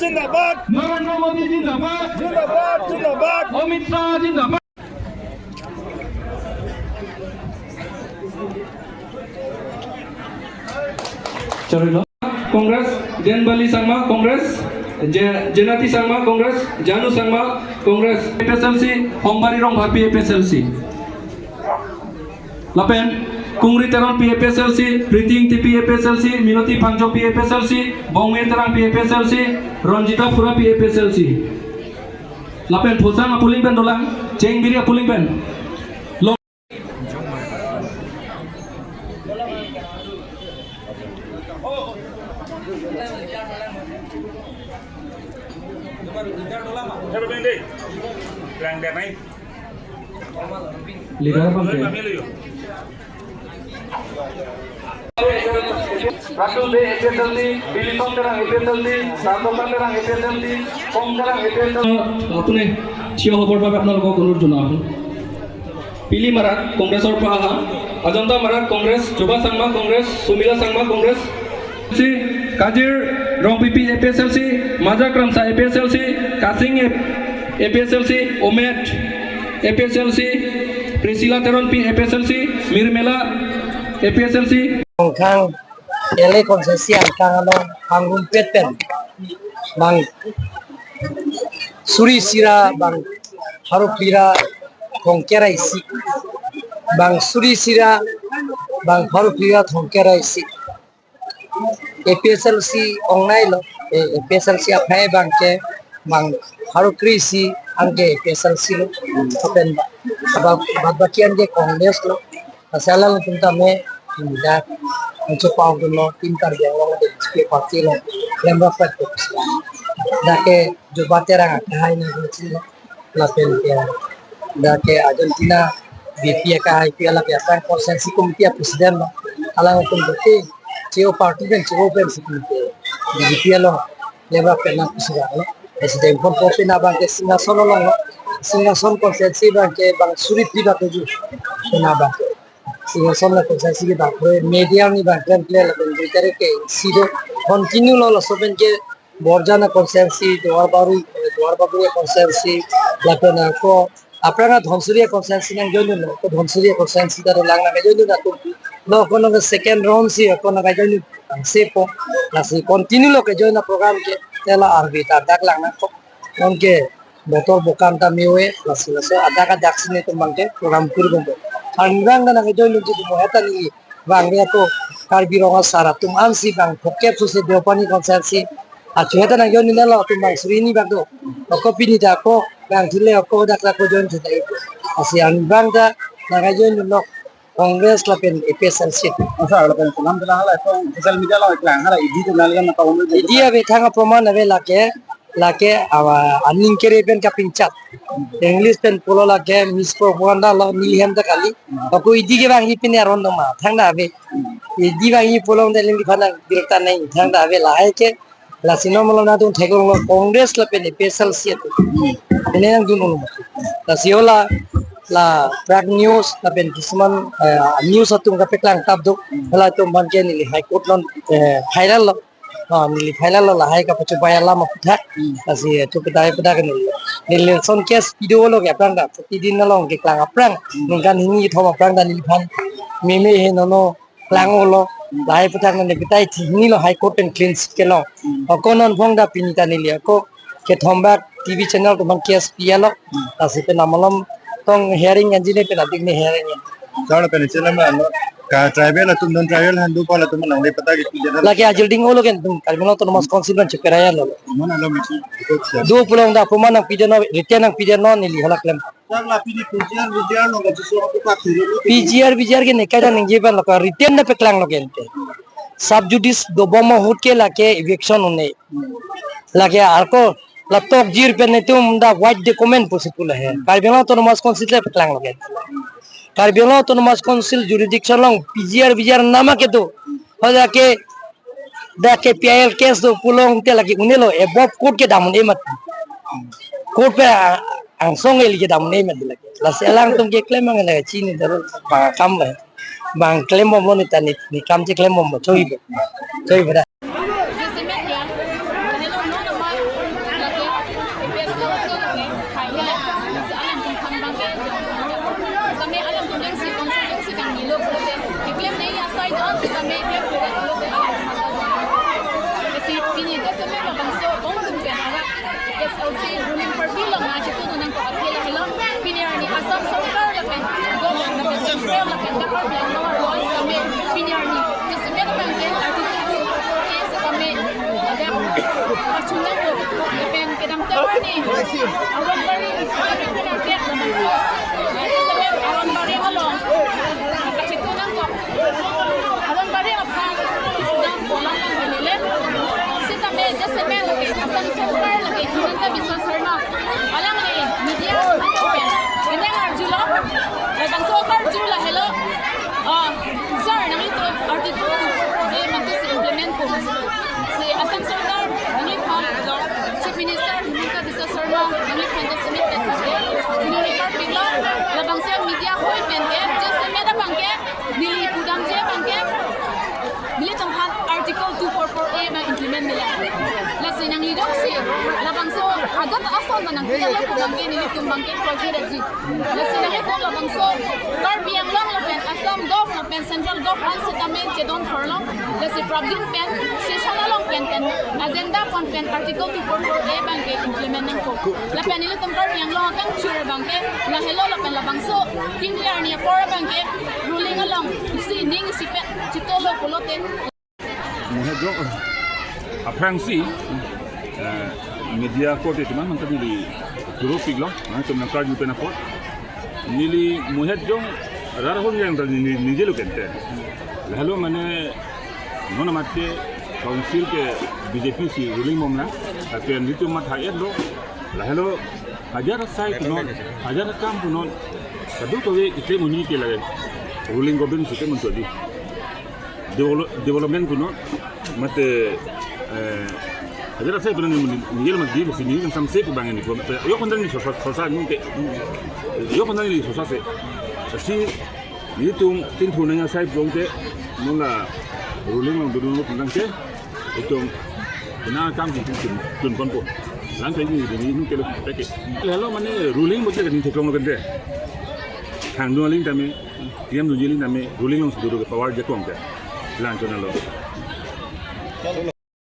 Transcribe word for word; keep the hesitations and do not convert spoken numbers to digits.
জিন্দাবাদ। নরেন্দ্র মোদী জিন্দাবাদ। জিন্দাবাদ, জিন্দাবাদ। অমিত শ্বাহ জিন্দাবাদ। চলিল। কংগ্ৰেছ, দেনবালি চাংমা, কংগ্ৰেছ, জে-, Jenati Changma, Congress, Janu Changma, Congress, A P H L C, Hongbari Rongphar P A P H L C. Lapen Kungri Teron P A P H L C, Priti Ingti P A P H L C, Minoti Phangcho P A P H L C, Bongmir Terang P A P H L C, Ranjita Phura P A P H L C. Lapen Phosang a-polling pen dolang, Chengbiri a-polling pen. Lo- Leader abang dei. Lang dia naik. Leader abang ke? Rasul Bey A P H L C, Bilitong Terang A P H L C, Santoka Terang A P H L C, Kong Terang A P H L C. আপুনি থিয় হ'বৰ বাবে আপোনালোকক অনুৰোধ জনাওঁ। পিলি মাৰাক কংগ্ৰেছৰ পৰা অহা, অজন্তা মাৰাক কংগ্ৰেছ, জোবা চাংমা কংগ্ৰেছ, সুমিলা চাংমা কংগ্ৰেছ, চি Kajir Rongpipi A P H L C, Maja Kramcha A P H L C, Kaching A P H L C, Amet A P H L C, Priscilla Teron P A P H L C, Mirmela A P H L C. Angkhang L A constituency angkhang along pangrumpet pen bang suri sira bang pharo phli ra thomkep ra isi, bang suri sira bang pharo phli ra thomkep ra isi. A P H L C ong nai lo, eh, A P H L C aphai abang ke bang pharo kre-isi anke A P H L C lo. Lapen ba-, ba-, bad baki anke Congress lo. Asal alanglitum tame, hmm, dak, ancho pau dun lo, Team Karbi Anglong de H P party lo, lemra pet ko. Dak ke Jubate Terang akhai na ko chilo. Lapen ke, dak ke Argentina B P A ka I P L ke aphrang constituency committee a president lo. Alanglitum ke, cheo party pen cheo pen si committee. B P A lo, lemra pen na president lo. President pon po pen abang ke Singhason lo lo. Singhason constituency abang ke bang suri phli bak tujuh. Pen abang ke. Singhason la constituency ke bang ke media ni bang ke clear lapen dui tarik ke isi do continue lo laso pen ke Borjana constituency, Duarbagori, Duarbagori constituency, lapen ako aphrang Dhansiri constituency nang join lo, ko Dhansiri constituency ta lang nang join lo atum. Lo ko nang second round si ko nang join lo, sepo, lasi continue lo ke join na program ke, tela arbi ta dak lang nang ko. Anke botor bokam ta me-oi, lasi laso adak adak si netum bang ke program kuri bompo. Arnivang ta nang join nunji tumo heta ni bang re ako Karbi Rong Asar atum ansi bang phokep suse Deopani constituency. Achu heta nang join nila lo atum bang suri ni bak do. Ako pini ta ako bang thile ako dak ako join thile. Lasi arnivang ta nang join lo. Congress lapen A P H L C. Asa lapen selam telang hala, so, social media lo iklang hala, E D tu nalian apa umur E D ave thang aproman ave lake, lake awa aning kere pen kapinchat. English pen pulo lake mispropaganda lo neli hem ta kali. Ako E D ke bang hi pini aron doma, thang ta ave. E D bang hi pulo de lingli phana birta nai, thang ta ave lahai ke, lasi non malom nangtum theklong lo Congress lapen A P H L C atum. Ini nangdun ulu. Lasi hala la prak news lapen kisuman, eh, news atum kapeklang tap do. Hala atum bang ke neli High Court non, eh, final lo. Ah, neli final lo lahai kapachobei alam aputhak. Lasi, eh, chupedai pedak neli. Neli son case video lo ke aphrang ta. Pini nalong keklang aphrang. Ningkan hini thom aphrang ta neliphan meme he nono klang olo, lahai aputhak neli petai thi hini lo High Court pen clean chit kelong. Ako non phong ta pini ta neli ako kethom bak T V channel atum aphan case pi lo. Lasi pen amalom tong hearing anji ne pen adik ne hearing. Sir, pen channel ma lo. Ka tribal atum non tribal handu pala atum nang le pata ke pidana. Lake ajil ding olo ken tum Karbi Anglong Autonomous Council ban chukera ya lo. Mana lo misi. Do pulo ta aproman nangpidano, written nangpidano neli hala klem. Sir, la pini P G R, V G R lo, kachiso ako pa thiri lo. P G R, V G R ke nekai ta ningje pen lo ka written ta peklang lo ke ante. Sub judice dobom ahut ke lake eviction un-e. Lake ako la tokjir pen netum ta void document pusi pu lahai. Karbi Anglong Autonomous Council ta peklang lo ke. Karbi Anglong Autonomous Council jurisdiction along P G R, V G R nama kedo. Hoja ke dak ke P I L case do pulo te lake un-e lo, above court kedam un-e mat. Court pen a-, angsong eli kedam un-e mat lake. Lasi alangtum keklem ang lake chini daro bang akam lo. Bang klembom lo neta ne, ne kam cheklembom lo, choi bo. Choi bo da. Jesse Media. Hello, no, no, my Ni, Aronbari, Aronbari along, kachitu nangkok. Aronbari aphan, chitu nangkok lang nang lele. Sitame, jasemet lake, Assam Sorkar lake, Himanta Biswa Sarma. Alangli, media, nangkok pen. Ini arjulo, labangso karju lahelo. Ah, sir, nanglitum Article two four four A mate si implement po. Si Assam Sorkar nangliphan, Chief Minister Himanta Biswa Sarma nangliphan jasemet pen ke, Junior Republic lo, labangso media hoi pen ke, jasemet abang ke, neli pudamji abang ke, nelitum aphan Article two four four A abang implement nela. Lasi nangli dong si, labangso ajat ason abang nangkilo pu abang ke, nelitum abang ke project aji. Lasi nanglitum labangso Karbi Anglong lapen Assam Gov lapen Central Gov an sitame chedon thorlo. Lasi prapjin pen session along pen pen agenda pon pen Article two four four A abang ke implement nangkok. Lapen nelitum Karbi Anglong akangchir abang ke lahelo lapen labangso pini arni apor abang ke ruling along isi ning isipet chitolo pulote. Muhet jong, aphrangsi, eh, media korte teman mangkali di turupiklo, nangtum nangkarju pen apot. Neli muhet jong rarhon yang tadi ni, ni jelu kente. Lahelo mane non amat ke council ke B J P si ruling mom na, tapi nelitum mat hayatlo, lahelo hajar asai punon, hajar akam punon, kadokave ite muni ke lage ruling government si ke muncul di. Develop-, development punon, mate, eh, hajar asai punon ni, ni yel mati di sini kan samse pu abang ni ko. Yok kontan ni sosa, sosa ni ke. Yok kontan ni sosa se. Si nelitum tin thun nang asai punon te, mula ruling along dodun lo punon te, itum ina kam di tun, tun ponpo. Lang kaini di ni nu kelo peke. Lahelo mane ruling bote kan ni theklong lo kente. Thang dun aling tame, P M dunji aling tame, ruling along si dodo ke power je kong ke. Lang chona lo.